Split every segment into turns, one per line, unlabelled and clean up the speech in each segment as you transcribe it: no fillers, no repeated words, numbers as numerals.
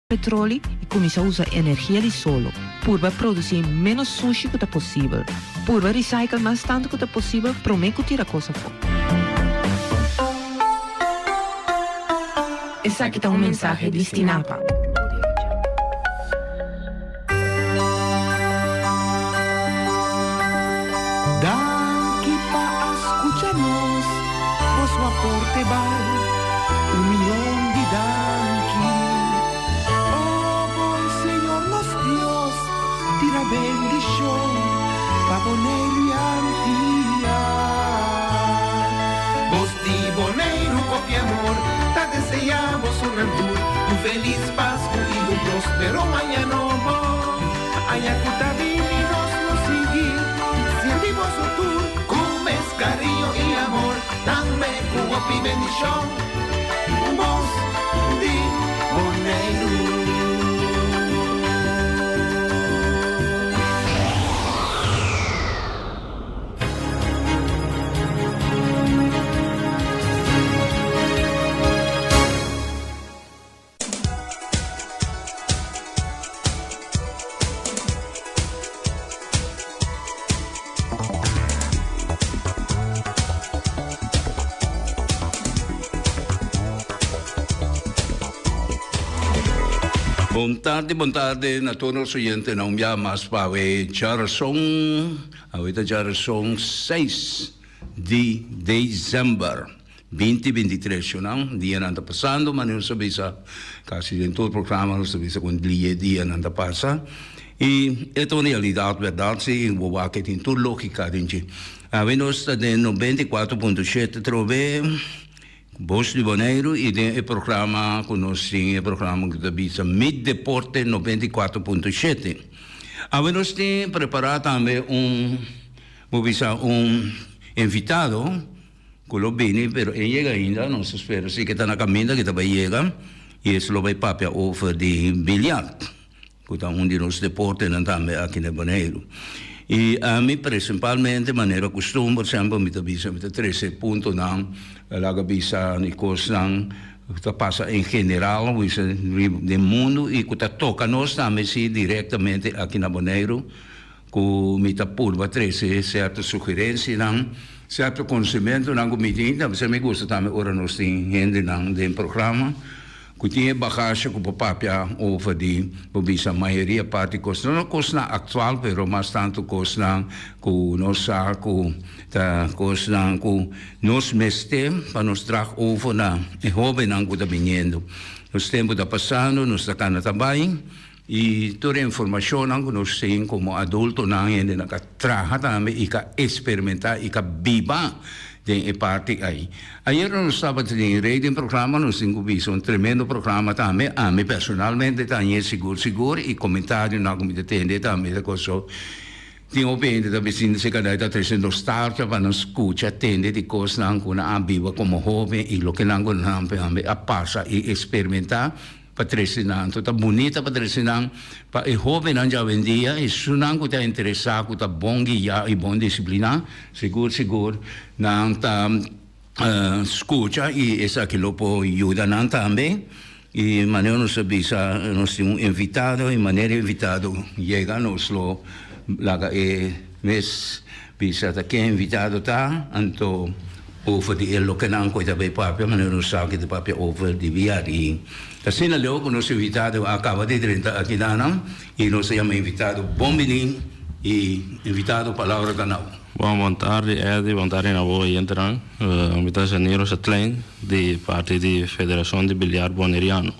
Petroli i kuminsá usa energia di solo. Purba produsí ménos sushi ku ta posibel. Purba recycle mas tantu ku ta posibel promé ku tira kos afó. Esaki ta un mensahe di Stinapa.
Danki pa a skucha nos, boso aporte bal un mion di danki. O bon Señor nos Dios, tira bendishon pa Boneiru i Antia.
Bos di Boneiru kopi amor ta deseá boso nan tur un felis Pasku i un prospero aña nobo. Aña ku ta bini nos lo sigui sirbi boso tur ku mes kariño i amor, tambe ku hopi bendishon. Bos di Boneiru.
Bon tardi, bon tardi na tur nos oyentenan. Un bia mas pa awe djarason, awe ta djarason seis di december. 20 23 shonnan, dianan ta pasando, manera nos a bisa casi den tur programa nos ta bisa con dlie dianan ta pasa y e ta un realidad berdad si y bo wak e tin tur logica den dje. Awe nos ta den 94.7 trobe Bos di Boneiru y den e programa cu nos tin e programa cu ta bisa Mi Deporte 94.7. Awe nos tin prepara tambe un bo bisa un invitado. Cu lo bini, pero e yega ainda, nos ta spera si ke ta na caminda ke ta bay yega y es lo bay papia over di biljart, cu ta un di nos deportenan tambe aki na Boneiru. Y ami principalmente manera custumber semper mi ta bisa mi ta trece puntonan, laga bisa di cosnan cu ta pasa en general bisa den mundo y cu ta toca nos tambe si directamente aki na Boneiru. Ku mi ta purba trese sierto sugerensianan, sierto konosementunan ku mi tin. Ta p'esei mi gusta tambe ora nos tin hendenan den programa ku tin e bagashe ku por papia over di, bo bisa, mayoria parti kos, no kosnan aktual, pero mas tantu kosnan ku nos sa ku ta kosnan ku nos mester pa nos drag over na e hóbennan ku ta biniendo. Nos tempu ta pasando, nos ta kana ta bai. I tur e informashonnan ku nos tin komo adultonan, hendenan ka traha tambe i ka eksperimentá i ka biba den e parti ei. Ayer nos tabata den Rey den programa, nos tin ku bisa un tremendo programa tambe. Ami personalmente ta hañ'é sigur sigur i komentarionan ku mi ta tende tambe ta koso. Tin hopi hende ta bisinda si kada ta trese nostalgia pa nan skucha, tende di kosnan ku nan a biba komo hoben i loke nan ku nan a pasa i eksperimentá. Pa trese nan. Anto ta bunita pa trese nan pa e hobennan djawendia, esunnan ku ta interesá, ku ta bon guiá i bon disipliná, sigur sigur nan ta skucha i esaki lo por yuda nan tambe. I manera nos a bisa, nos tin un invitado i manera e invitado yega nos lo laga e mes bisa ta ken invitado ta, anto over di e lokenan ku e ta bay papia, manera nos sa ku e ta papia over di bia di. Asina leu ku nos invitado a kaba di drenta aki nan i nos a yama invitado bon bini i invitado palabra ta na bo.
Bon, bon tardi Eddy, bon tardi na bo oyentenan. Mi ta Janiro Chatlein di parti di Federashon di Biliar Boneriano.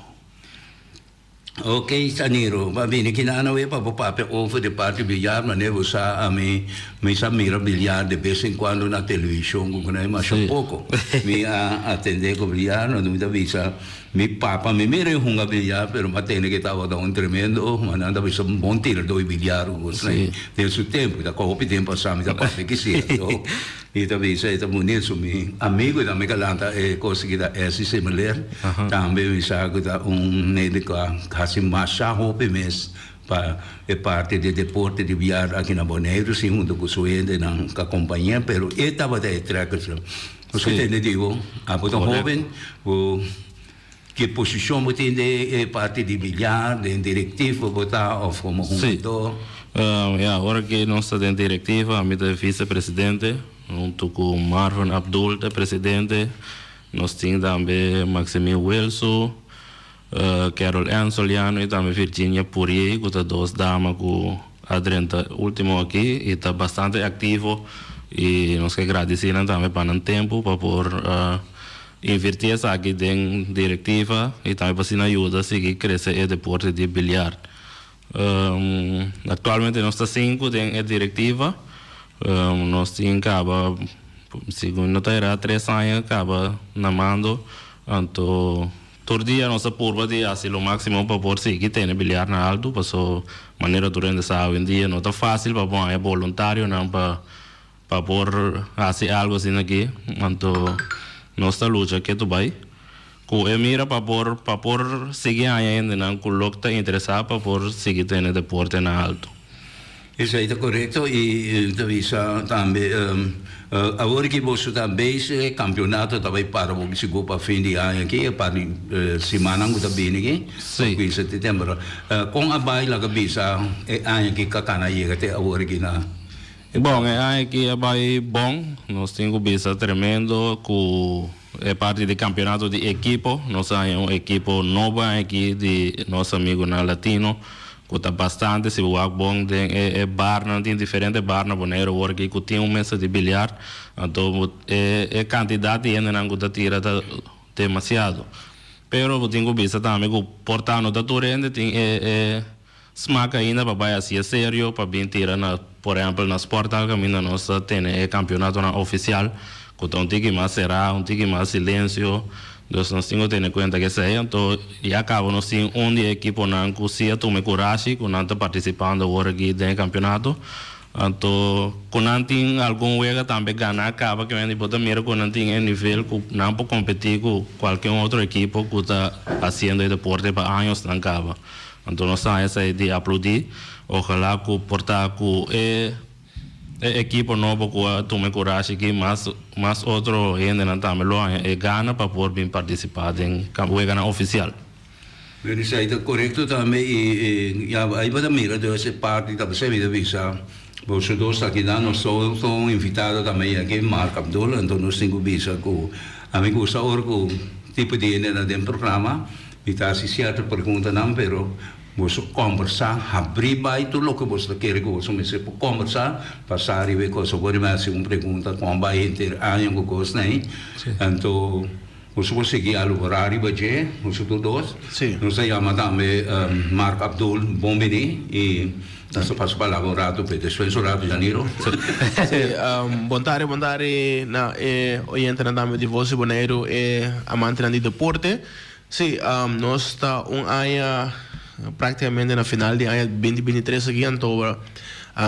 Ok Saniro, bo a bini kinan awe pa bo papia over di parti billar, manera bo sa ami mi sa mira billar de bes en cuando na television cu cunai masha poco mi a atende cu billar, no mi ta bisa mi papa mi mira e hunga billar pero mi a tende cu e tabata un tremendo ma nan ta bisa un bon tirador di billar cu cosnan den su tempo, ta hopi tempo asa mi ta papia kisi anto. Mi ta bisa e ta bunit su mi amigo tambe ka lanta e cos aki ta Essie Semeleer tambe mi sa cu ta un hende cu a haci masha hopi mes pa e parti di deporte di biar aki na Boneiru si hunto cu su hendenan ka compañe pero e tabata e trekker. Nos ke tende di bo abo ta hoben bo. Ki posishon bo tin den e parti di billar, den direktiva bo ta òf komo hungadó?
Sí. Ya, ora ki nos ta den direktiva, ami ta e visepresidente, huntu ku Marvin Abdul ta e presidente. Nos tin tambe Maximil Wilso, Carol Ann Soliano i tambe Virginia Pourier ku ta dos dama ku a drenta ultimo aki i ta bastante aktivo i nos ke gradisí nan tambe pa nan tempu pa por invirtí esaki den direktiva i tambe pa asina yuda sigui krese e deporte di biliar. Aktualmente nos ta sinku den e direktiva. Nos tin kaba, segun no ta erá, tres aña kaba na mando. Anto tur dia nos ta purba di hasi lo máksimo pa por sigui tene biliar na altu, paso manera tur hende sa awendia no ta fásil pa bo haña boluntarionan pa pa por hasi algu asina aki. Anto nos ta lucha ketu bai ku e mira pa por pa por sigui haña hendenan ku lok ta interesá pa por sigui tene deporte na altu.
Esei ta korekto i ta bisa tambe awor ki boso ta bezig e kampionato ta bai para bo sigur pa fin di aña aki e par di simannan ku ta bini aki pa kuinsa setember. Kon a bai laga bisa e aña ki kakana yega te awor aki na.
Bon, e aña aki a bai bon. Nos tin ku bisa tremendo ku e parti di kampionato di ekipo. Nos a haña un ekipo nobo aña aki di nos amigunan latino ku ta bastante. Si bo wak bon den e barnan, tin diferente bar na Boneiru awor aki ku tin un mesa di biliar. Anto e kantidat di hendenan ku ta tira ta demasiado. Pero bo tin ku bisa tambe ku por ta no ta tur hende tin e. Smak ainda pa bai hacié serio pa bin tira na por ehempel na Sporthal caminda nos ta tene e campeonatonan oficial cu ta un tiki mas cera, un tiki mas silencio, dus nos tin cu tene cuenta cu esey. Anto ya caba nos tin un di e equiponan cu si a tuma e curashi cu nan ta participando awor aki den e campeonato. Anto cu nan tin algun wega tambe gana caba ke men di bo ta mira cu nan tin e nivel cu nan por competi cu cualke un otro equipo cu ta haciendo e deporte pa añosnan caba. Anto nos ta haña esei di aplaudí. Ojalá ku por ta ku e e ekipo nobo ku a tuma e kurashi aki mas mas otro hendenan tambe lo haña e gana pa por bin partisipá den weganan ofisial.
Bueno, esei ta korekto tambe i ya ai bo ta mira dus e parti ta pasei mi ta bisa boso dos ta akinan nos tur ta un invitado tambe aki Mark Abdul anto nos tin ku bisa ku ami gusta ora ku tipo di hendenan den programa. Mi ta hasi sierto preguntanan, pero boso kòmbersá, habrí bai tur loke boso ta kere ku boso mester por kòmbersá, pasá riba e kos. Awor mi hasi un pregunta kon bai henter aña ku kosnan ei, anto boso por sigui aloborá riba dje, boso tur dos. Nos ta yama tambe Mark Abdul bon bini i nos ta pasa palabra un ratu p'e. Despues un ratu, Janiro.
Sí, bon tardi, bon tardi na e oyentenan tambe di Voz di Boneiru, e amantenan di deporte. Sí, nos ta un aña práktikamente na final di aña binti binti tres aki anto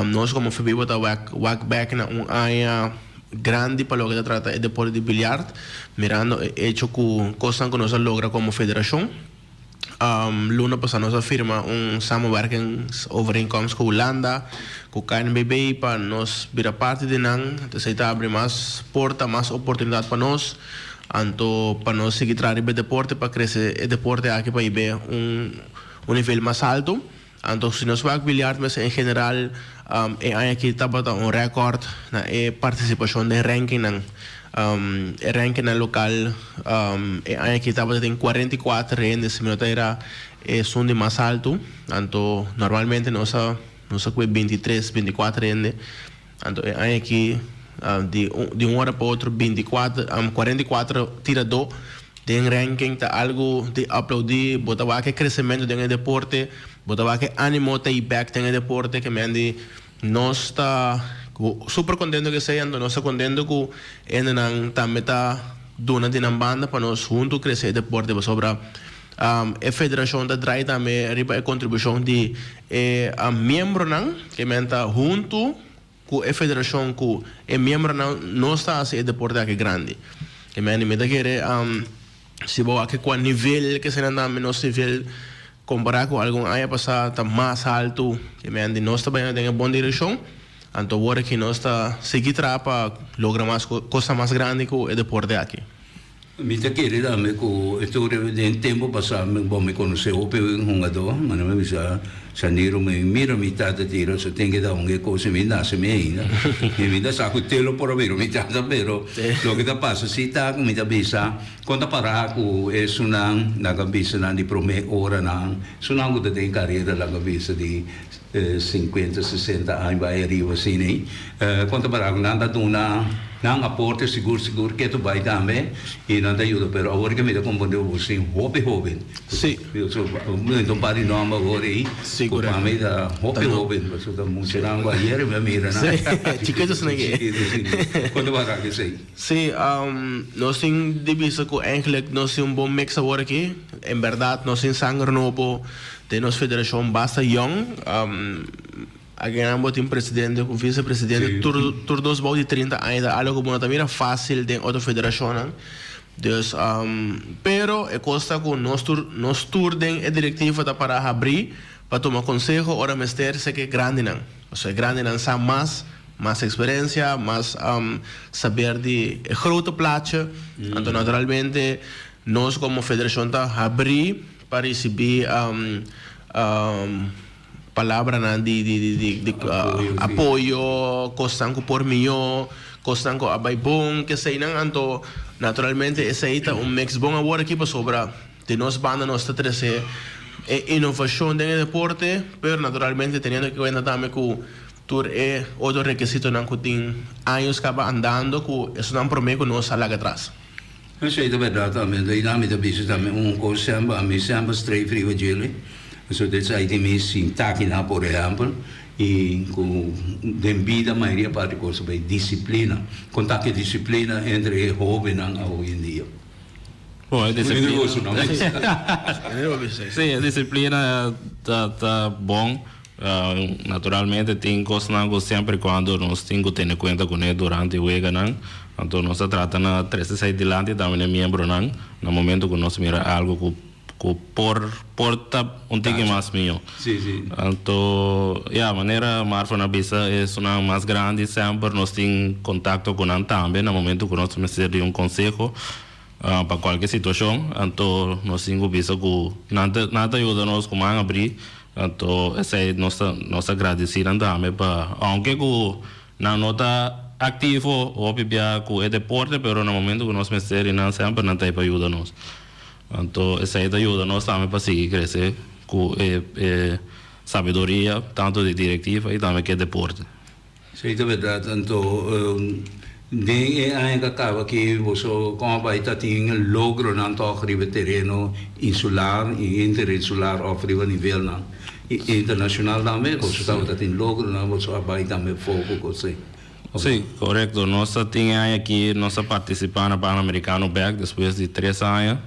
nos komo FEBIBO ta wak wak bèk na un aña grandi pa loke ta trata e deporte di biljart mirando e echo ku kosnan ku nos a logra komo federashon. Luna pasá nos a firma un samenwerkingsovereenkomst ku Hulanda ku KNBB pa nos bira parti di nan, esei ta abri mas porta mas oportunidat pa nos. Anto pa nos sigui traha riba e deporte pa crece e deporte aki pa hibe un un nivel mas alto. Anto si nos wak biliard mester en general e aña aki tabata un record na e participacion den rankingnan. E rankingnan local e aña aki tabata tin 44 hende si mi no ta era esun di mas alto. Anto normalmente nos a nos a cue 23, 24 hende. Anto e aña aki di di un ora pa otro binti kuater 44 tiradó den ranking ta algu di aplaudí. Bo ta wak e kresementu den e deporte, bo ta wak e ánimo ta i bèk den e deporte ke men di nos ta super kontento ku esei anto nos ta kontento ku hendenan tambe ta duna di nan banda pa nos huntu krese e deporte pasobra e federashon ta drai tambe riba e kontribushon di e miembronan ke men ta huntu ku e federashon ku e miembronan nos ta hasi e deporte aki grandi. Ke men mi ta kere si bo wak kua nivel ke eseinan tambe nos nivel kompará ku algun aña pasá ta mas haltu ke men di nos ta bayendo den e bon direkshon anto awor aki nos ta sigui traha pa logra mas kosnan mas grandi ku e deporte aki.
Mi ta kere tambe ku e tur den tempu pasá mi bon mi konosé hopi hungadó, manera mi bisa Saniro mi mira mi tata tira so tin ke ta hunga e kos i mi nase mi ainda i mi ta sa ku te lo por a bira mi tata pero loke ta pasa si ta ku mi ta bisa kon ta pará ku esunnan nan ka bisa nan di promé oranan esunnan ku ta den karera nan ka bisa di 50, 60 aña bai ariba asina ei. Kon ta para ku nan ta duna nan aporte sigur sigur ke ta bai tambe i nan ta yuda pero awor ke mi ta komprende bo sin hopi hoben.
Si.
Un par di nòmber awor ei ku pa mi ta hopi hoben pasobra ta muchanan ku ayer mi a mira nan.
Chikitu asina ke.
Chikitu asina. Kon ta para ku esei?
Si, nos tin di bisa ku eigenlijk nos tin un bon mix awor aki. En bèrdat nos tin sanger nobo. Den nos federashon basta yòn, agennan bo tin presidente ku visepresidente, tur tur dos bou di 30 aña ta algo ku bo no ta mira fásil den otro federashonnan. Dus, pero e kos ta ku nos tur nos tur den e direktiva ta para habrí pa tuma konseho ora mester seke grandinan. Pasobra e grandinan sa mas, mas eksperensia, mas saber di e grote plaatje. Anto naturalmente nos komo federashon ta habrí. Pa risibí palabranan di apoyo, kosnan ku por mihó, kosnan ku a bai bon, keseinan. Anto, naturalmente esei ta un mix bon awor aki pasobra di nos banda nos ta trese e inovashon den e deporte, pero naturalmente teniendo kuenta tambe ku tur e otro rekisitonan ku tin años kaba andando ku esunnan promé ku nos a laga atras.
Esei ta bèrdat tambe. Anto einan mi ta bisa tambe un kos semper, ami semper streef riba djele. Pasobra esei tin mi sintá kinan por ehèmpel i ku den bida mayoria parti kos ta bai disiplina. Kon ta ki disiplina entre e hóbennan awendia?
Bon, e disiplina. Sí, e disiplina ta bon. Naturalmente tin kosnan ku semper i kuando nos tin ku tene kuenta kuné durante e weganan. Anto nos ta trata na trese esei dilanti tambe na e miembronan na momento ku nos mira algu ku ku por por ta un tiki mas mihó. Anto ya manera Marvin a bisa esunnan mas grandi semper nos tin kontakto ku nan tambe na momento ku nos mester di un konseho pa kualke situashon. Anto nos tin ku bisa ku nan ta nan ta yuda nos ku man abrí. Anto esei nos ta nos ta gradisí nan tambe pa aunke ku nan no ta aktivo hopi bia ku e deporte pero na momento ku nos mester di nan semper nan ta ei pa yuda nos. Anto esei ta yuda nos tambe pa sigui krese ku e e sabiduria tantu di direktiva i tambe ku e deporte.
Sí, ta berdad. Anto, den e aña ku a kaba aki, boso kon a bai ta tin logronan tòg riba e tereno insular i interinsular òf riba nivelnan internashonal tambe? Boso tabata tin logronan, boso a bai tambe afó ku kos ei?
Sí, korekto. Nos a tin e aña aki, nos a partisipá na Panamerikano bèk despues di tres aña.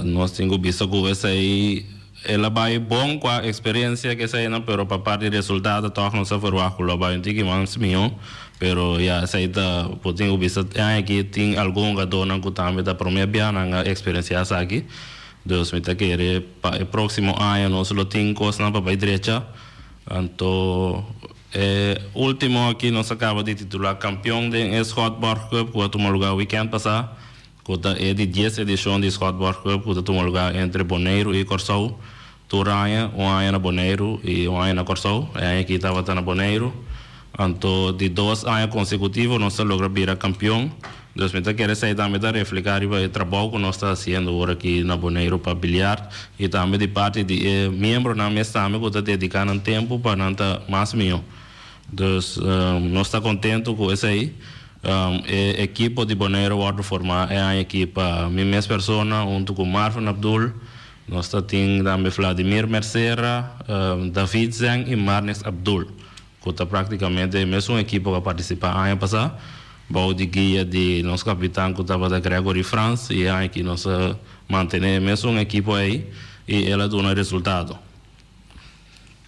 Nos tin ku bisa ku esei el a bai bon ku a eksperensia ku eseinan, pero pa parti resultado tòg nos a ferwagt ku lo a bai un tiki mas mihó. Pero ya esei ta bo tin ku bisa e aña aki tin algun hugadónan ku tambe ta promé bia nan a eksperensiá esaki. Dus mi ta kere pa e próksimo aña nos lo tin kosnan pa bai drecha. Anto e último aki nos a kaba di titulá kampion den e Schotborg Cup ku a tuma lugá wikènt pasá. Ku ta e di dies edishon di Schotborg Cup ku ta tuma lugá entre Boneiru i Kòrsou tur aña, un aña na Boneiru i un aña na Kòrsou. E aña akí tabata na Boneiru. Anto di dos aña konsekutivo nos ta logra bira kampion. Dus mi ta kere esei tambe ta reflehá riba e trabou ku nos ta hasiendo ora aki na Boneiru pa biliard i tambe di parti di e miembronan mes tambe ku ta dediká nan tempu pa nan ta mas mihó. Dus nos ta kontentu ku esei. E ekipo di Boneiru a wòrdu formá e aña akí pa mi mes persona huntu ku Marvin Abdul. Nos ta tin tambe Vladimir Mercera, David Zeng i Marnix Abdul, ku ta práktikamente e mesun ekipo ku a partisipá aña pasá bou di guia di nos kapitan ku tabata Gregory Frans i e aña akí nos a mantené e mesun ekipo ei i el a duna resultado.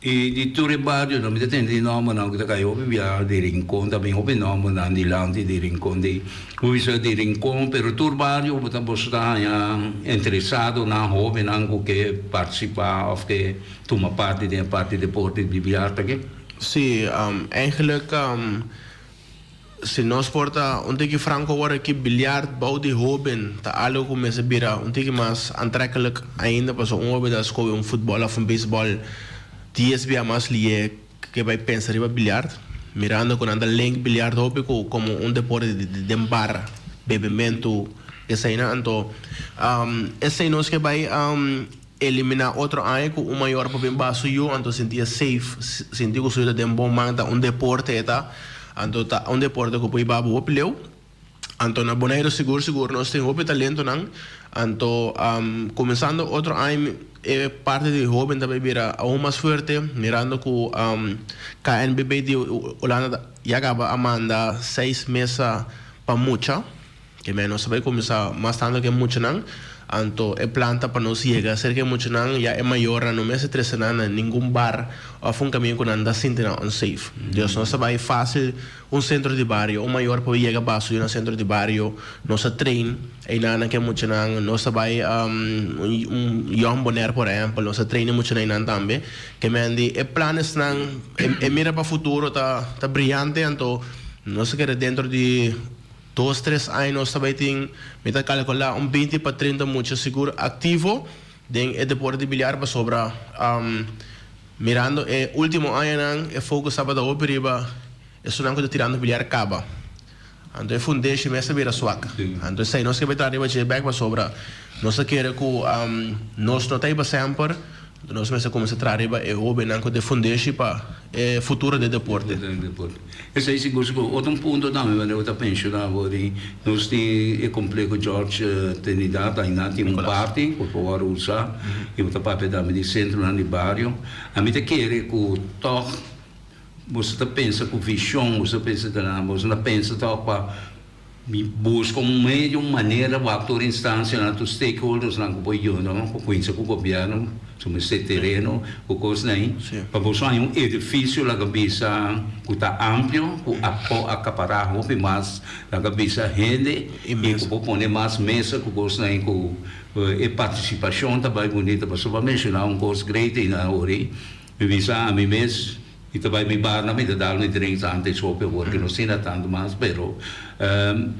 I di tur e barionan mi ta tende di nòmbernan ku ta kai hopi bia di Rincon ta bin hopi nòmbernan dilanti di Rincon di bo bisa di Rincon pero tur bario bo ta boso ta haña interesadonan hóbennan ku ke partisipá òf ke tuma parti den e parti deporte di biar ta ke?
Sí, eigenlijk. Si nos por ta un tiki franco awor aki, biljart bou di hoben ta algo cu mester bira un tiki mas aantrekkelijk ainda pasobra un hoben ta scoge un futbol of un beisbol dies bia mas lié ke bai pensa riba biljart, mirando cu nan ta link biljart hopi cu como un deporte di den bar, bebemento, eseinan. Anto esei nos ke bai Eliminá otro aña ku un mayor por bin baha su yu anto sinti e safe, sinti ku su yu ta den bon man, ta un deporte e ta, anto ta un deporte ku por hiba bo hopi leu. Anto na Boneiru sigur sigur nos tin hopi talentonan, anto kuminsando otro aña e parti di hoben ta bai bira aun mas fuerte mirando ku KNBB di Hulanda ya kaba a manda seis mesa pa mucha. Ke men nos ta bai kuminsá mas tantu ku e muchanan, anto e plan ta pa nos yega serka e muchanan, ya e mayornan no mester trese nan na ningun bar òf un kaminda ku nan ta sinti nan unsafe. Dus nos ta bai fásil un sentro di bario, un mayor por yega basu yu na sentro di bario, nos ta train einan ku e muchanan, nos ta bai un Jong Bonaire por ehèmpel, nos ta train e muchanan einan tambe. Ke men di e planesnan, e mira pa futuro ta briyante, anto nos ta kere dentro di. Dos tres aña nos ta bay tin, mi ta calcula un binti pa trinta mucha sigur activo den e deporte di biliar pasobra mirando e ultimo añanan e focus tabata hopi riba esunnan cu ta tirando biliar caba. Anto e fundeshi mes ta bira swak. Anto esey nos ke bay traha riba dje bek pasobra nos ta kere cu nos no ta hiba semper. Nos mester kuminsá traha riba e hóbennan ku ta e fundeshi pa e futuro di e deporte.
Esei sigur sigur. Otro un punto tambe manera bo ta menshoná bo di nos tin e kompleho George Trinidad ainan tin un parti ku por wòrdu usá i bo ta papia tambe di sentronan di bario. Ami ta kere ku tòg boso ta pensa ku vishon, boso ta pensa ta nan, boso ta pensa tòg pa Mi buska un medio, un manera wak tur instancianan, tur stakeholdersnan ku por yuda ku kuinsa ku gobièrnu, su mester tereno ku kosnan ei, pa boso haña un edifisio laga bisa ku ta amplio, ku a por akapará hopi mas laga bisa hende i ku por pone mas mesa ku kosnan ei ku e partisipashon ta bai bunita. Pasobra bo a menshoná un kos great einan awor ei. Mi bisa ami mes, mi ta bai mi bar na mi ta dal mi drinks antes hopi awor ke no sina tantu mas pero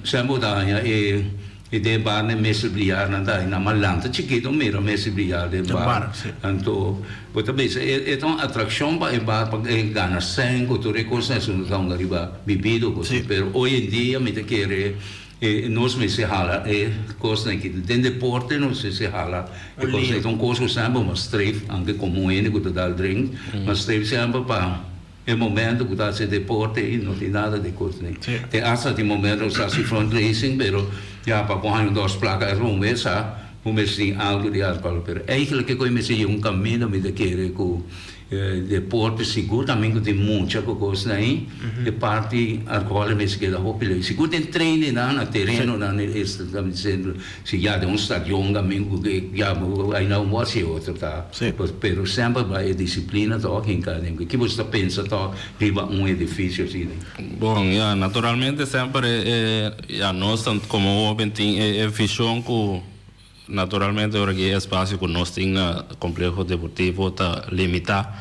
semper bo ta haña e e den bar na e mesa bliar nan ta haña nan malanta chikito mira mesa bliar den bar anto bo ta bisa e ta un atrakshon pa e bar pa e gana sèn ku tur e kosnan esun ta hunga riba bibido kos pero oy en dia mi ta kere E nos mester hala e kosnan aki. Den deporte nos mester hala e kosnan aki. Ta un kos ku semper bo streef, aunke komo un hende ku ta dal drink, ma streef semper pa e momento ku ta hasi deporte i no tin nada di kosnan aki. Te asta tin momento ku sa hasi fundraising, pero ya pa bo haña un dos plaka e run wesa bo mester tin algu di alkohol. Pero eigenlijk kiko e mester yega un kaminda mi ta kere ku Deporte sigur tambe ku tin mucha ku kosnan ei, e parti alkohòl mester keda hopi leu. Sigur den trainingnan na terenonan si ya den un stadion tambe ku ya aina un wòrdu si e otro ta. Pero semper bai e disiplina tòg hinka aden. Ki bo ta pensa tòg riba un edifisio asina?
Bon, ya naturalmente semper e ya nos komo hoben tin e vishon ku Naturalmente ora ki e espacio cu nos tin na Complejo Deportivo ta limita,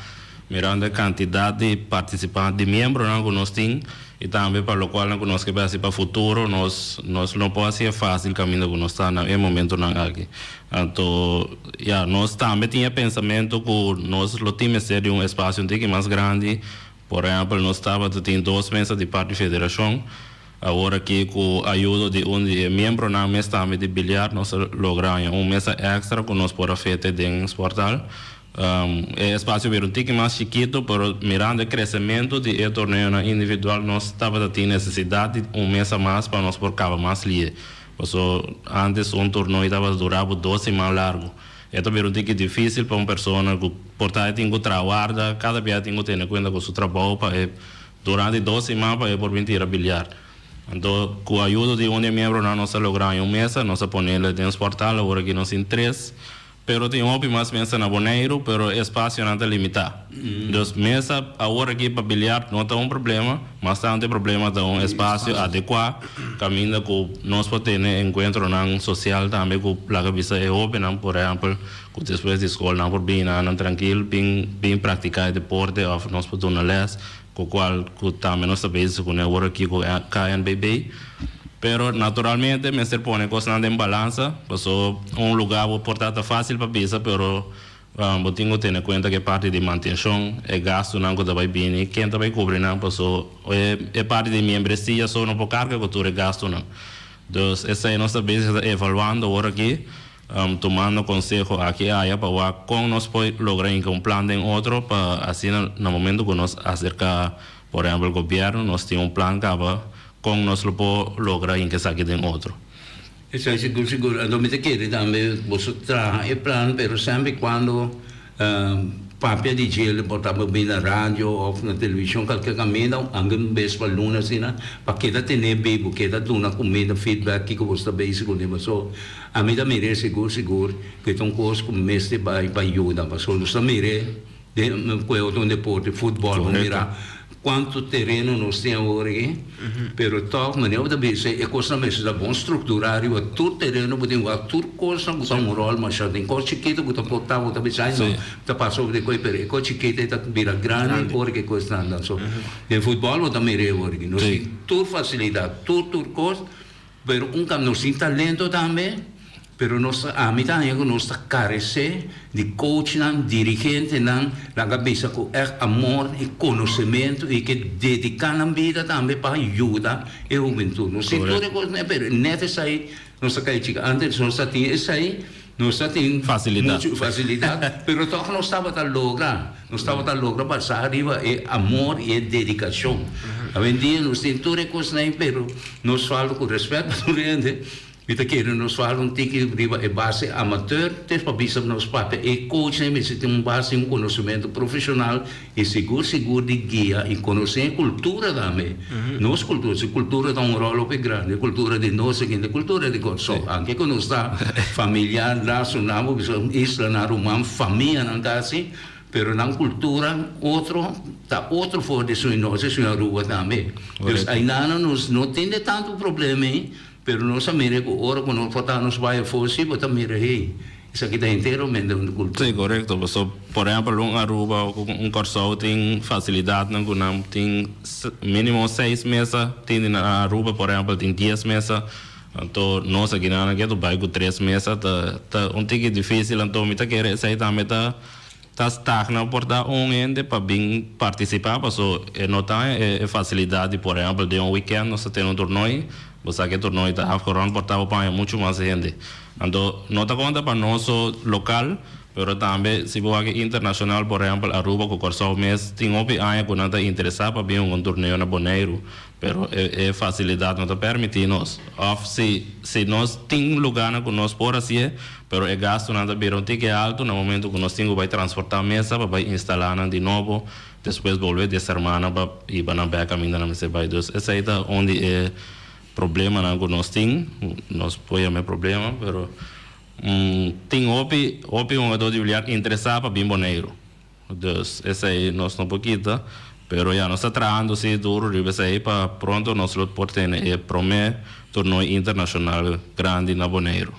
mirando e cantidad di participante, di miembronan cu nos tin y tambe pa locualnan cu nos ke bay haci pa futuro, nos nos no por haci e facil caminda cu nos ta na e momentonan aki. Anto, ya, nos tambe tin e pensamento cu nos lo tin mester di un espacio un tiki mas grandi. Por ehempel, nos tabata tin dos mesa di parti federacion. Awor aki ku ayudo di un di e miembronan mes tambe di biliar nos a logra haña un mesa extra ku nos por a fete den sporthal. E espacio bira un tiki mas chikito pero mirando e crecemento di e torneonan individual nos tabata tin necesidad di un mesa mas pa nos por caba mas lie. Paso antes un torneo tabata dura bo dos siman largo. E ta bira un tiki dificil pa un persona ku por ta e tin ku traha warda cada bia tin ku tene cuenta ku su trabou pa e Durante dos siman pa e por bin tira biliar. Anto ku ayudo di un di e miembronan nos a logra haña un mesa, nos a ponele den sporthal, awor aki nos tin tres. Pero tin hopi mas mesa na Boneiru, pero e espasionan ta limitá. Dus mesa awor aki pa biliar no ta un problema, mas tantu e problema ta un espasio adekuá kaminda ku nos por tene enkuentronan sosial tambe ku laga bisa e hóbennan por ehèmpel ku despues di skol nan por bini nan trankil bin bin praktiká e deporte òf nos por duna lès. Ku kual ku tambe nos ta bezig ku awor aki ku KNBB. Pero naturalmente mester pone kosnan den balansa, paso un lugá bo por ta ta fásil pa bisa, pero bo tin ku tene kuenta ku e parti di mantenshon, e gastunan ku ta bai bini, ken ta bai kubri nan, paso e parti di miembresia so no por karga ku tur e gastunan. Dus esei nos ta bezig ta evaluando awor aki. Tumando konseho aki aya pa wak kon nos por logra hinka un plan den otro pa asina na momento ku nos aserka por ehempel gobièrnu nos tin un plan kaba kon nos lo por logra hinka esaki den otro.
Esei sigur sigur. Anto mi ta kere tambe boso traha e plan pero semper i kuando Papia di djele por ta bin na radio of na television kalke kaminda algun bes pa luna asina pa keda tene bibu keda duna kuminda feedback kiko bo sta bezig kuné paso ami ta mir'é sigur sigur ku e ta un kos ku mester bai pa yuda paso nos ta mir'é den ku e otro deporte futbol bo mira Cuanto tereno nos tin awor aki, pero toch manera bo ta bisa e cosnan mester ta bon structura riba tur tereno bo tin wak tur cosnan cu ta un rol masha tin cos chikito cu ta porta bo ta bisa ay no ta pasa over di coy pero e cos chikito ey ta bira grandi ora cu e cosnan ta so den futbol bo ta mira awor aki nos tin tur facilidad tur tur cos. Pero un kap nos tin talento tambe, pero nos ta ami ta haña ku nos ta karesé di coachnan, dirigentenan, laga bisa ku ègt amor i konosementu i ke dediká nan bida tambe pa yuda e hubentut. Nos tin tur e kosnan pero nèt esei nos ta kai chika. Antes nos ta tin esei, nos ta tin muchu fasilidat, pero tòg nos tabata logra. Nos tabata logra basá riba e amor i e dedikashon. Awendia nos tin tur e kosnan ei, pero nos falta ku rèspèt pa tur hende, mi ta kere nos falta un tiki riba e base amateur, te pa bisa nos papia e coachnan mester tin un base i un konosementu profeshonal i sigur sigur di guia i konosé e kultura tambe. Nos kultura, si kultura ta un ròl hopi grandi, e kultura di nos aki, e kultura di Kòrsou, anke ku nos ta familiar, lasonan, bo bisa un islanan, ruman, famianan kasi. Pero nan cultura otro ta otro for di su nos y su Aruba tambe. Dus ainana nos no tin de tanto problema ey, pero nos a mira cu ora cu nos por ta nos bay afo si bo ta mira hey, esaki ta enteramente un cultura.
Si, corecto. Paso por ehempel un Aruba o un Corsou tin facilidadnan cu nan tin minimo seis mesa, tin na Aruba por ehempel tin dies mesa. Anto nos aki nan a ketu bai cu tres mesa ta ta un tiki dificil anto mi ta kere esey tambe ta ta stagna por ta un hende pa bin participa paso e no ta e facilidad di por ehempel den un weekend nos ta tene un tornooi bo sa cu e tornooi ta afgerond por ta bo paña mucho mas hende anto no ta conta pa nos so local pero tambe si bo wak internacional por ehempel Aruba cu Corsou mes tin hopi aña cu nan ta interesa pa bin un torneo na Boneiru Pero e facilidad no ta permiti nos. Of si si nos tin lugarnan cu nos por hacié, pero e gastonan ta bira un tiki alto na momento cu nos tin cu bay transporta mesa pa bay instala nan di nobo, despues bolbe desarma nan pa hiba nan bek caminda nan mester bay. Dus esey ta un di e problemanan cu nos tin, nos por yama e problema, pero tin hopi hopi hungador di biliar interesa pa bin Boneiru. Dus esei nos no por kita, pero ya nos ta trahando si duro riba esei pa pronto nos lo por tene e prome tornoi internashonal grandi na Boneiru.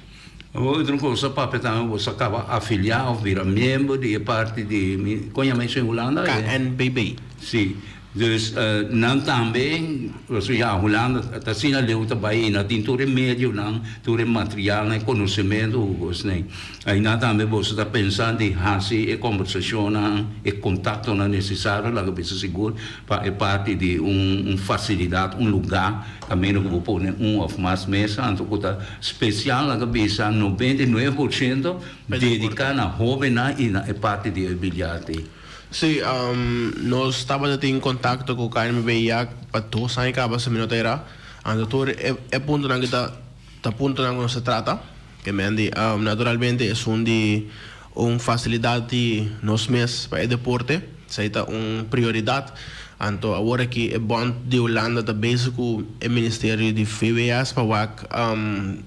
Otro kos a papia tambe bo sa kaba afilia of bira miembro di e parti di mi kon yama eso en Hulanda?
KNBB.
Si, dus nan tambe pasobra ya Hulanda ta asina leu ta bai i nan tin tur e medionan, tur e materialnan, e konosementu ku kosnan. Aina tambe boso ta pensa di hasi e kombersashonnan, e kontaktonan nesesario, laga bisa sigur, pa e parti di un fasilidat, un lugá kaminda ku bo pone un òf mas mesa, anto ku ta spesial, laga bisa 99% dediká na hóbennan i na e parti di e bilyart ei.
Sí, nos tabata tin kontakto ku KNBB ya pa dos aña kaba, si mi no ta erá. Anto tur e puntonan ku ta ta puntonan ku nos ta trata. Ke men di, naturalmente esun di un facilidad di nos mes pa e deporte, esei ta un prioridad. Anto awor aki e bond di Hulanda ta bezig cu e ministerio di VWS pa wak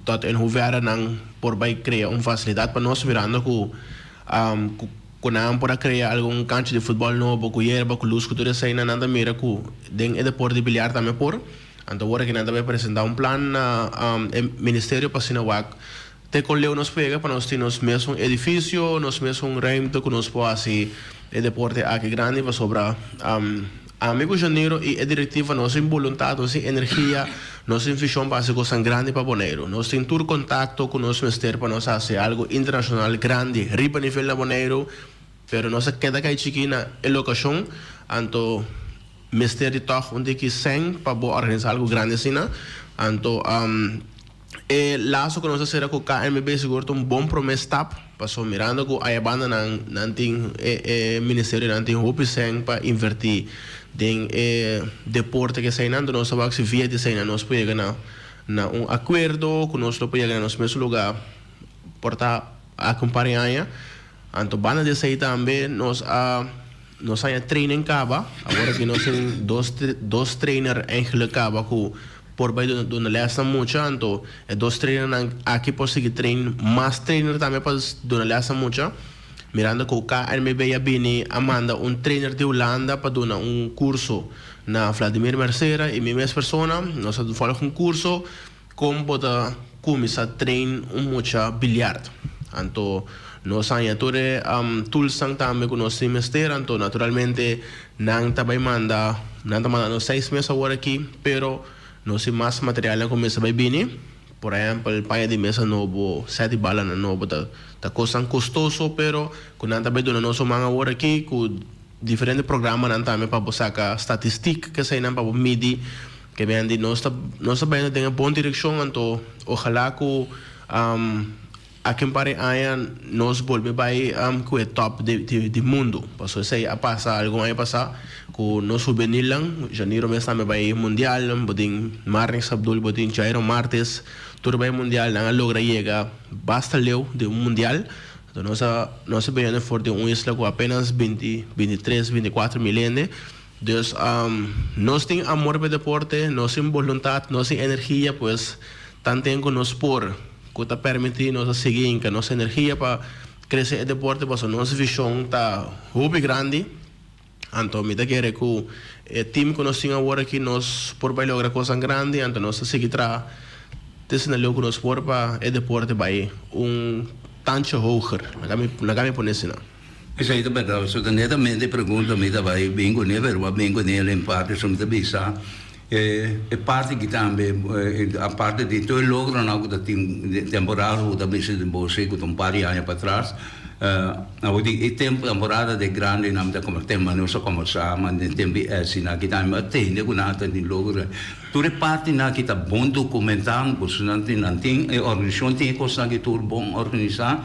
tot en hoeverre nan por bay crea un facilidad pa nos mirando cu cu nan por a crea algun cancha di futbol nobo cu yerba cu luz cu tur eseinan nan ta mira cu den e deporte di biliar tambe por. Anto ora ki nan ta bai presentá un plan na e ministerio pa asina wak te kon leu nos pega pa nos tin nos mesun edifisio, nos mesun ruimte ku nos por hasi e deporte aki grandi pasobra. Ami ku Janiro i e direktiva nos tin boluntat, nos tin energia, nos tin vishon pa hasi kosnan grandi pa Boneiru. Nos tin tur kontakto ku nos mester pa nos hasi algu internashonal grandi riba nivel na Boneiru, pero nos a keda kai chikí na e lokashon, anto mester di tòg un tiki sèn pa bo organisá algu grandi asina. Anto E laso ku nos a sera ku KNBB sigur ta un bon promé stap, pasobra mirando ku aya banda nan nan tin e e ministerionan tin hopi sèn pa invertí den e deporte ku eseinan, enton nos ta wak si via di eseinan nos por yega na na un akuerdo ku nos lo por yega na nos mes lugá por ta aki un par di aña. Anto banda di esei tambe nos a nos haña training kaba, awor aki nos tin dos dos trainer eigenlijk kaba ku por bai duna duna les na mucha, anto e dos trainernan aki por sigui train mas trainer tambe pa duna les na mucha, mirando ku KNBB a bini a manda un trainer di Hulanda pa duna un kurso na Vladimir Mercera i mi mes persona nos a volg un kurso. Kon bo ta kuminsá train un mucha biliard? Anto nos haña tur e toolsnan tambe ku nos tin mester, anto naturalmente nan ta bai manda, nan ta manda nos seis mes awor aki, pero nos tin mas materialnan ku mester bai bini. Por ehèmpel paña di mesa nobo, sèt di balanan nobo ta ta kosnan kostoso, pero ku nan ta bai duna nos un man awor aki ku Diferente programanan tambe pa bo saka statistik keseinan pa bo midi ke ben di nos ta nos ta bayendo den e bon direkshon anto ojalá ku aki un par di aña nos bolbe bai ku e top di di mundu pasobra esei a pasa algun aña pasá ku nos hubenilnan Janiro mes tambe bai mundial bo tin Marnix Abdul bo tin Jairo Martes tur bai mundial nan a logra yega basta leu den un mundial. Anto nos a nos a bini for di un isla ku apenas binti, bintitres, bintikuater mil hende. Dus nos tin amor pa e deporte, nos tin boluntat, nos tin energia, pues tanten ku nos por ku ta permití nos a sigui hinka nos energia pa krese e deporte pasobra nos vishon ta hopi grandi. Anto mi ta kere ku e team ku nos tin awor aki nos por bai logra kosnan grandi, anto nos ta sigui traha te asina leu ku nos por pa e deporte bai un tandje hoger, laga mi laga mi pone asina.
Esei ta berdad, pasobra ta netamente e pregunta mi ta bai bin kuné, pero bo a bin kuné el en parte, so mi ta bisa e parti aki tambe, aparte di tur e logronan ku ta tin den temporada ku ta bisa den bo si ku ta un par di aña patras, awor di e tempu temporada di grandinan mi ta kombersá, tempu nos a kombersá, ma den tempu di Elsie aki tambe mi a tende ku nan a tin logro. Tur e partinan aki ta bon dokumentá, boso nan tin nan tin e organisashon tin e kosnan aki tur bon organisá.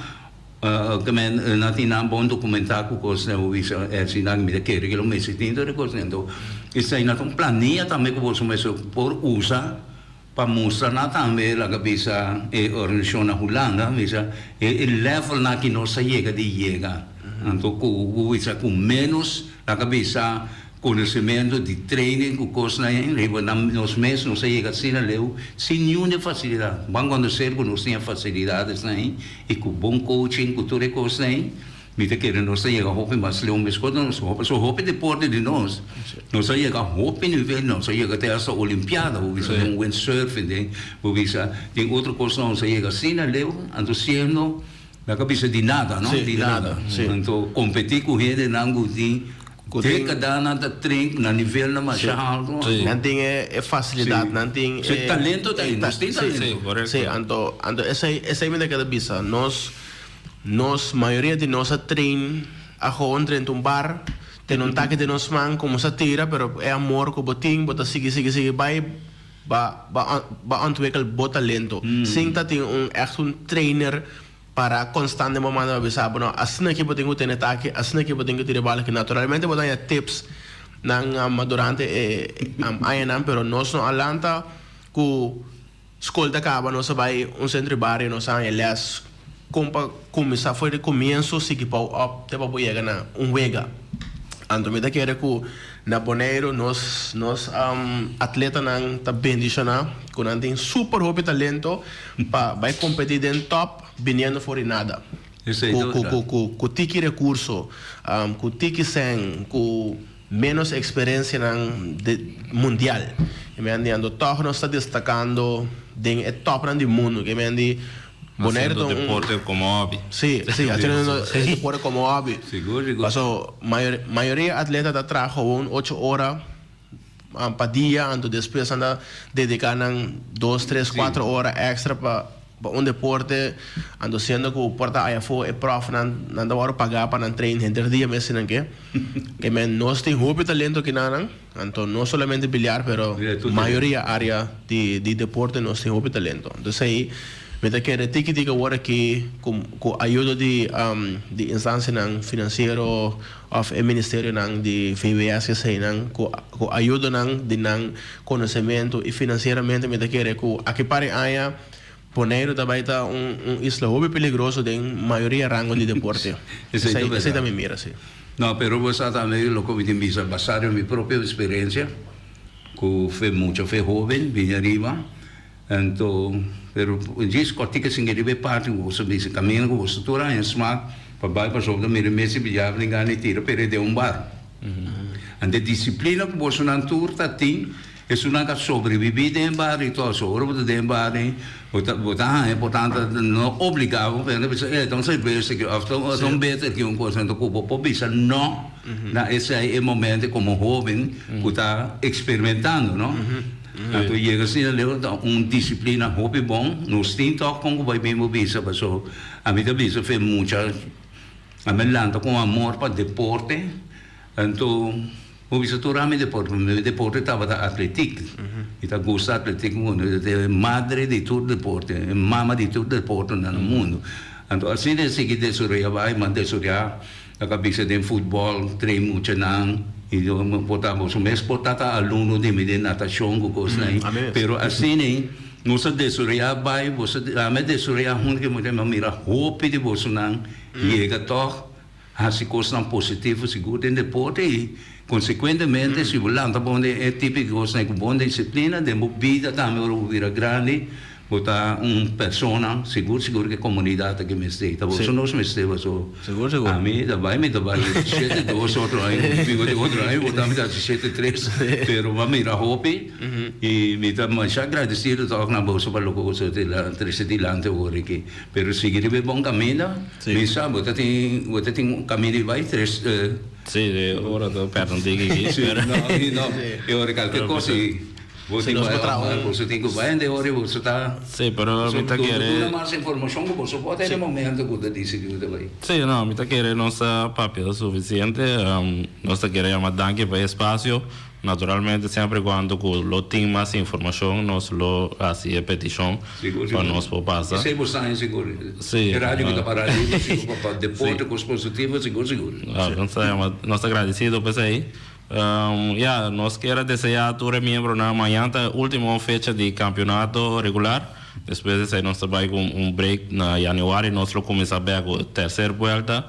Ke men nan tin nan bon dokumentá ku kosnan bo bisa esei nan mi ta kere ke lo mester tin tur e kosnan enton esei nan ta un plania tambe ku boso mester por usa pa mustra nan tambe laga bisa e organisashon na Hulanda bisa e levelnan ki nos a yega di yega anto ku bo bisa ku menos laga bisa Konosementu di training ku kosnan ei riba nan nos mes nos a yega asina leu sin niun di fasilidat. Ban konoser ku nos tin e fasilidatesnan ei i ku bon coaching ku tur e kosnan ei mi ta kere nos ta yega hopi mas leu meskos nos pasobra hopi deporte di nos nos a yega hopi nivel nos a yega te hasta olimpiada bo bisa den windsurfing den bo bisa den otro kosnan nos a yega asina leu anto siendo Nan ka bisa di nada, no?
Sí, di nada, sí.
Anto kompetí ku hendenan ku tin dékadanan ta train na nivelnan masha haltu.
Sí. Nan tin e fasilidat, nan tin
e. Talento ta ei, nos tin talento.
Sí, korekto.
Sí, anto, anto esei, esei mi ta keda bisa. Nos, nos, mayoria di nos a train, a gewoon drenta un bar, tene un taki den nos man, kuminsá tira, pero e amor ku bo tin, bo ta sigui, sigui, sigui bai. Ba ba ba ontwikkel bo talento sin ta tin un echt un trainer para constante bo manda pa bisa bo no asina aki bo tin cu tene taki asina aki bo tin cu tira e bal aki naturalmente bo ta haña tips nan durante e añanan pero nos no a lanta cu scol ta caba nos a bay un centro di bario nos a haña les Kon pa kuminsá for di komienso sigui bou op te pa bo yega na un wega. Anto mi ta kere ku na Boneiru nos nos atletanan ta bendishoná ku nan tin super hopi talento pa bai kompetí den top biniendo for di nada. Ku ku ku ku tiki rekurso, ku tiki sèn, ku ménos eksperensianan de mundial. Ke men di anto tòg nos ta destakando den e tòpnan di mundu. Ke men di. Bonaire
Haciendo
ta un
deporte como hobby.
Sí, sí, haciendo deporte como hobby.
Sigur, sigur.
Paso mayor, mayoria atleta ta traha gewoon 8 ora pa dia, anto despues nan ta dedica nan 2, 3, 4 ora extra pa pa un deporte, anto siendo cu por ta ayafo e profnan nan ta worde paga pa nan train henter dia mes si nan ke. Ke men nos tin hopi talento kinanan, anto no solamente biliar pero mayoria area di di deporte nos tin hopi talento. Entonces ei mi ta kere tiki tiki awor aki cu cu ayudo di di instancianan financiero of e ministerionan di VWS eseinan cu cu ayudonan di nan conocemento y financieramente mi ta kere cu aki par di aña Boneiru ta bai ta un un isla hopi peligroso den mayoria rango di deporte.
Esei ta
Esei
berdad.
ta mi mira, si.
No, pero bo sa tambe loke mi tin bisa basá riba mi propio experiencia cu fe mucha fe hoben bini ariba anto pero djis kòrtika sin riba e parti cu boso bisa caminda cu boso tur aña smak pa bai pasobra ta mira mes di biaha tin gana di tira pere den un bar. Anto e disciplina cu bosonan tur ta tin Esunnan ka sobreviví den e bario i tòg. So ora bo ta den e bario, bo ta bo ta haña por tanto no obligá bo pa bisa e ta un serbes aki òf ta un beter aki un kos. Anto ku bo por bisa nò na esei e momento komo hóben ku ta eksperimentando no. Anto yega asina leu ta un disiplina hopi bon. Nos tin tòg kon ku bai bin bo bisa paso ami ta bisa fe mucha ami a lanta ku un amor pa deporte anto. Bo bisa tur ami deporte, mi deporte tabata atletik. Mi ta gusta atletik mundo, e ta e madre di tur deporte, e mama di tur deportenan na mundo. Anto asina e sigui desaroya bai, mas desaroya a kabisa den futbol, train muchanan, y por ta boso mes por ta ta alumno di mi den natashon ku kosnan ei. Pero asina ei nos a desaroya bai, boso ami a desaroya hunto ku e muchanan, mi a mira hopi di bosonan yega tòg. Hasi kosnan positivo sigur den deporte i konsekuentemente si bo lanta bon den e tipo di kosnan ku bon disiplina den bo bida tambe ora bo bira grandi bo ta un persona sigur sigur ku e komunidat aki mester ta boso nos mester paso ami ta bai mi ta bai shete dos otro aña mi bo tin otro aña bo ta mi ta hasi shete tres pero bo a mira hopi i mi ta masha agradesido tok na boso pa loke boso ta trese dilanti awor aki pero sigui riba e bon kaminda. Mi sa, bo ta tin, bo ta tin un kaminda di bai tres.
Sí, e ora ta pèrdè un tiki aki.
Sí, no, mi no. E ora kalke kos i bo tin bai òf boso tin ku bai, ende ora boso ta.
Sí, pero mi ta kere.
Duna mas informashon ku boso por ta den e momento ku ta disidí ku ta bai.
Sí, no, mi ta kere nos a papia sufisiente. Nos ta kere yama danki pa e espasio. Naturalmente semper y cuando cu lo tin mas informacion nos lo haci e peticion pa nos por pasa.
Esey bo sa sigur.
Sí.
E radio cu ta para ariba sigur pa deporte cos positivo sigur sigur.
Nos ta agradecido pa esey. Ya, nos kier a desea tur e miembronan mañan ta e ultimo fecha di campeonato regular. Despues di esey nos ta bay cu un break na januari nos lo cuminsa bek cu tercer vuelta.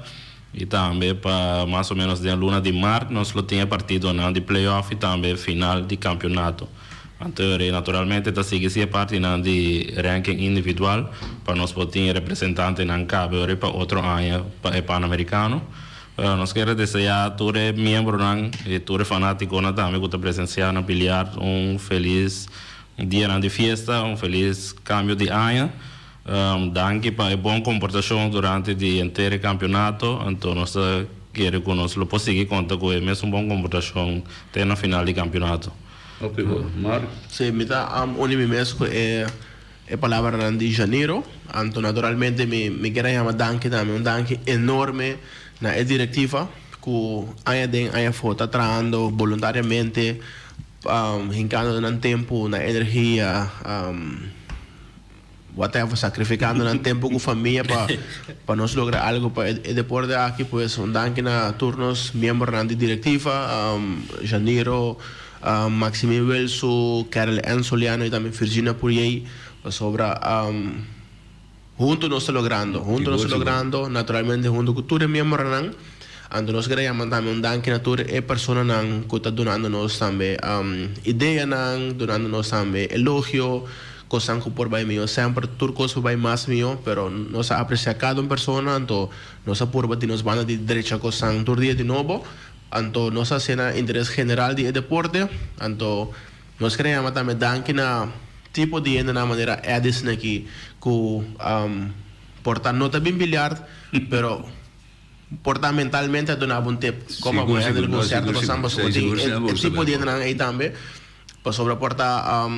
I tambe pa mas o menos den luna di mart nos lo tin e partidonan di play-off i tambe final di kampionato. Anto e naturalmente ta sigui si e partinan di ranking individual pa nos por tin e representantenan kabe ora pa otro aña pa e Panamericano. Nos kier a desea tur e miembronan i tur e fanatikonan tambe ku ta presensia na biliard un felis dianan di fiesta, un felis kambio di aña. Danki pa e bon komportashon durante di henter e kampionato. Anto nos ta kere ku nos lo por sigui konta ku e mesun bon komportashon te na final di kampionato.
Hopi bon. Mark?
Sí, mi ta uni mi mes ku e e palabranan di Janiro. Anto naturalmente mi mi kier a yama danki tambe, un danki enorme na e direktiva ku aña den aña afó ta trahando boluntariamente, hinkando nan tempu, nan energia, Whatever, sacrificando nan tempo cu famia pa pa nos logra algo pa e deporte aki. Pues un danki na tur nos miembronan di directiva, Janiro, Maximin Wilso, Carol Ann Soliano y tambe Virginia Puriey, pasobra hunto nos ta logrando, hunto nos ta logrando, naturalmente hunto cu tur e miembronan. Anto nos kere yama tambe un danki na tur e personanan cu ta dunando nos tambe ideanan, dunando nos tambe elogio, Kosnan ku por bai mihó semper, tur kos por bai mas mihó, pero nos a apresiá kada un persona, anto nos a purba di nos banda di drecha kosnan tur dia di nobo, anto nos a hasié na interes general di e deporte, anto nos kere yama tambe danki na tipo di hendenan manera Edison aki ku. Por ta no ta bin biljart, pero por ta mentalmente a duna bo un tip como bo handle cu cierto cosnan pasobra bo tin e tipo di hendenan ey tambe pasobra por ta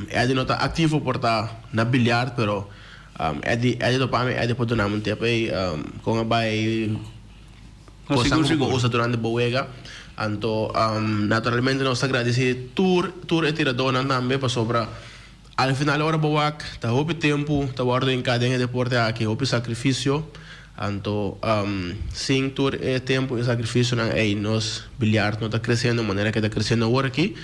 Eddie no ta activo por ta na biljart pero Eddie Eddie topa mi Eddie por duna mi un tip ey con a bay cosnan cu bo por usa durante bo wega anto naturalmente nos ta gradici tur tur e tiradonan tambe pasobra Al final ora bo wak ta hopi tempu ta wordo hinká den e deporte aki, hopi sakrifisio. Anto sin tur e tempu i sakrifisionan ei nos biljart no ta kresiendo manera ke ta kresiendo awor aki.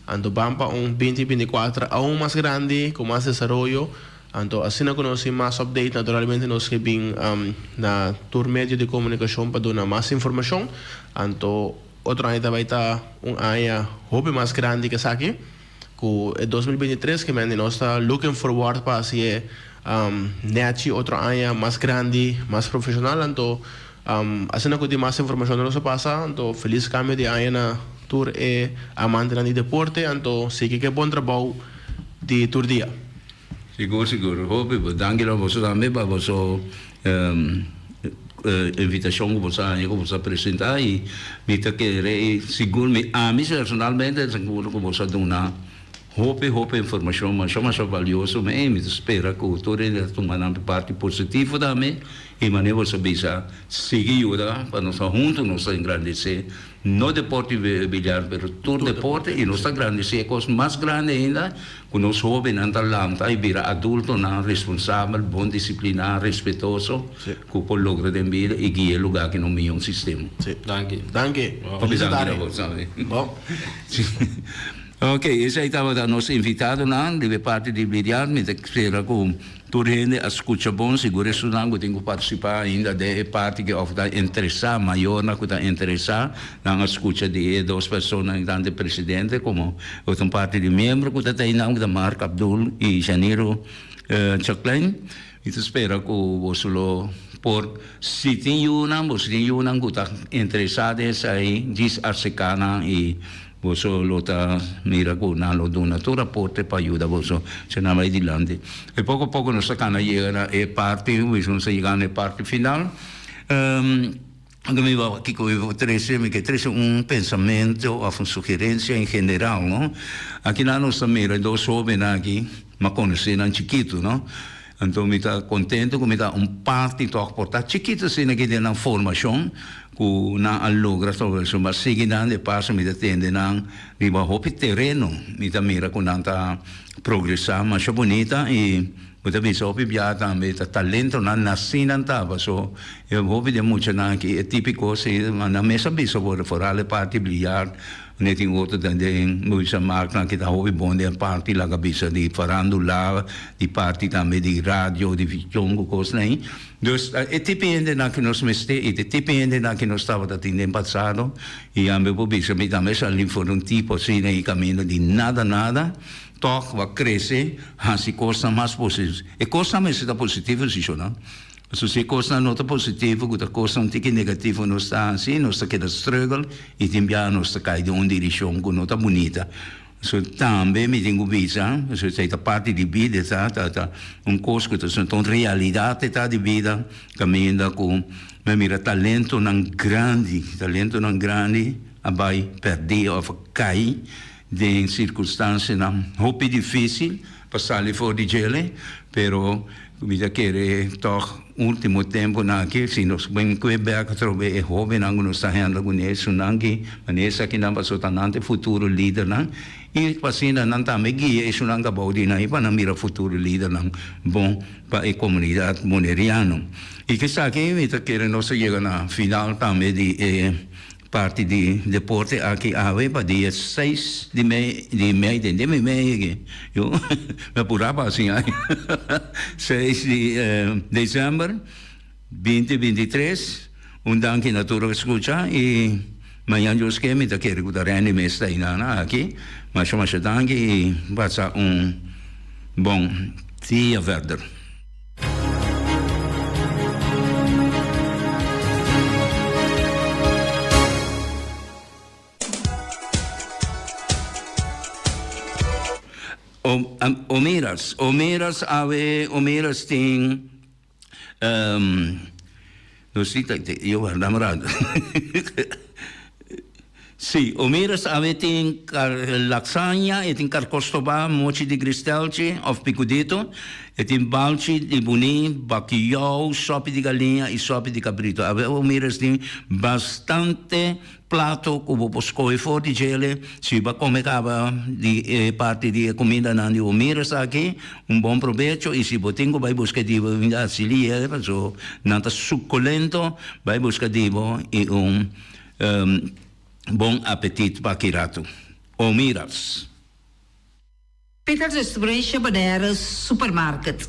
Anto ban pa un binti 24 aun mas grandi ku mas desaroyo. Anto asina ku nos tin mas update naturalmente nos ke bin na tur medio di komunikashon pa duna mas informashon. Anto otro aña ta bai ta un aña hopi mas grandi ke esaki. Ku e 2023 ke men di nos ta looking forward pa hasi e nechi otro aña mas grandi, mas profeshonal. Anto asina ku tin mas informashon nos a pasa. Anto felis kambio di aña na tur e amantenan di deporte. Anto sigui ku e bon trabou di tur dia.
Sigur sigur hopi danki na boso tambe pa boso invitashon ku boso a haña ku boso a presenta i mi ta kere i sigur mi ami personalmente sigur ku boso a duna hopi hopi informashon masha masha valioso mi i mi ta spera ku tur hende ta tuma nan parti positivo tambe i manera boso a bisa sigui yuda pa nos huntu nos ta engrandesé No deporte billar pero tur deporte y nos ta grandece e cos mas grandi ainda cu nos hobennan ta lanta y bira adultonan responsabel, bon disciplina, respetoso cu por logra den bida y guia e lugar aki na un miyon sistema.
Sí. Danki. Danki. Hopi
danki na bo tambe. Bon. Ok, esey tabata nos invitadonan riba e parti di billar. Mi ta spera cu Tur hende a skucha bon, sigur esunnan ku tin ku partisipá ainda den e parti ke òf ta interesá, mayornan ku ta interesá, nan a skucha di e dos personanan, tantu e presidente komo otro un parti di miembro ku ta ta einan, ku ta Mark Abdul i Janiro Chaclain. Mi ta spera ku boso lo por, si tin yunan, boso tin yunan ku ta interesá den esei, djis aserká nan i Boso lo ta mira ku nan lo duna tur aporte pa yuda boso si nan bai dilanti. E poko poko nos ta kana yega na e parti, nos ta yega na e parti final. Anto mi wou kiko mi por trese, mi ke trese un pensamentu òf un sugerensia en general, no. Aki nan nos ta mira e dos hóbennan aki, mi a konosé nan chikitu, no. Anto mi ta contento cu mi ta un parti toch por ta chikito asina aki den nan formacion cu nan a logra toch eso. Ma sigui nan de paso mi ta tende nan riba hopi tereno mi ta mira cu nan ta progresa masha bunita y bo ta bisa hopi bia tambe ta talentonan naci nan ta paso e hopi den muchanan aki e tipico si nan mes a bisa bo vooral e parti billar. Ne tin otro ta den Luisa Marknan ki ta hopi bon den parti laga bisa di farandula, di parti tambe di radio, di vision ku kosnan ei. Dus e tipo hendenan ku nos mester i e tipo hendenan ku nos tabata tin den pasado i ambe por bisa mi tambe sali for un tipo asina i kaminda di nada nada tòg bo a krese hasi kosnan mas positivo. E kosnan mester ta positivo si shona. Pasobra si e kosnan no ta positivo, ku ta kosnan un tiki negativo nos ta hasi, nos ta keda struggle i tin biaha nos ta kai den un dirishon ku no ta bunita. So tambe mi tin ku bisa, pasobra esei ta parti di bida, e ta ta ta un kos ku ta ta un realidat e ta di bida, kaminda ku mi a mira talentonan grandi, talentonan grandi a bai pèrdí òf a kai den sirkunstansianan hopi difísil pa sali for di djele, pero Mi ta kere tòg último tempunan aki si nos bin kue bèk atrobe e hóbennan ku nos ta hèndel kuné esunnan ki manera esakinan pasobra ta nan ta e futuro lidernan i pa asina nan tambe guia esunnan ku a bou di nan i pa nan bira futuro lidernan bon pa e komunidat boneriano. I ku esaki mi ta kere nos ta yega na final tambe di e Parti di deporte aki awe pa dia seis di mei di mei den den mi mei aki yo mi a pura pa haci ai seis di december binti 23 un danki na tur a scucha y mañan Dios ke mi ta kere cu ta Randy mes ta einan aki masha masha danki y pasa un bon dia verder. O, Omiras, Omiras awe, Omiras tin um, nos tin, yo warda un rato. Sí, Omiras awe tin lasaña, e tin karkó stobá, mochi di gristelchi òf pikudito, e tin balchi di buni, bakiyou, sòpi di galiña i sòpi di kabritu. Awe Omiras tin bastante plato ku bo por skohe for di djele. Si bo a kome kaba di e parti di e kumindanan di Omiras aki, un bon probecho i si bo tin ku bai buska di bo hasi lier paso nan ta sukulento, bai buska di bo i un Bon apetit pa ki ratu. Omiras.
Peters Restauration Bonaire Supermarket.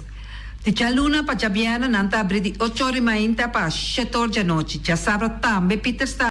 Di djaluna pa djabièrnè nan ta abri di ocho or di mainta pa shete or djanochi. Djasabra tambe Peters ta.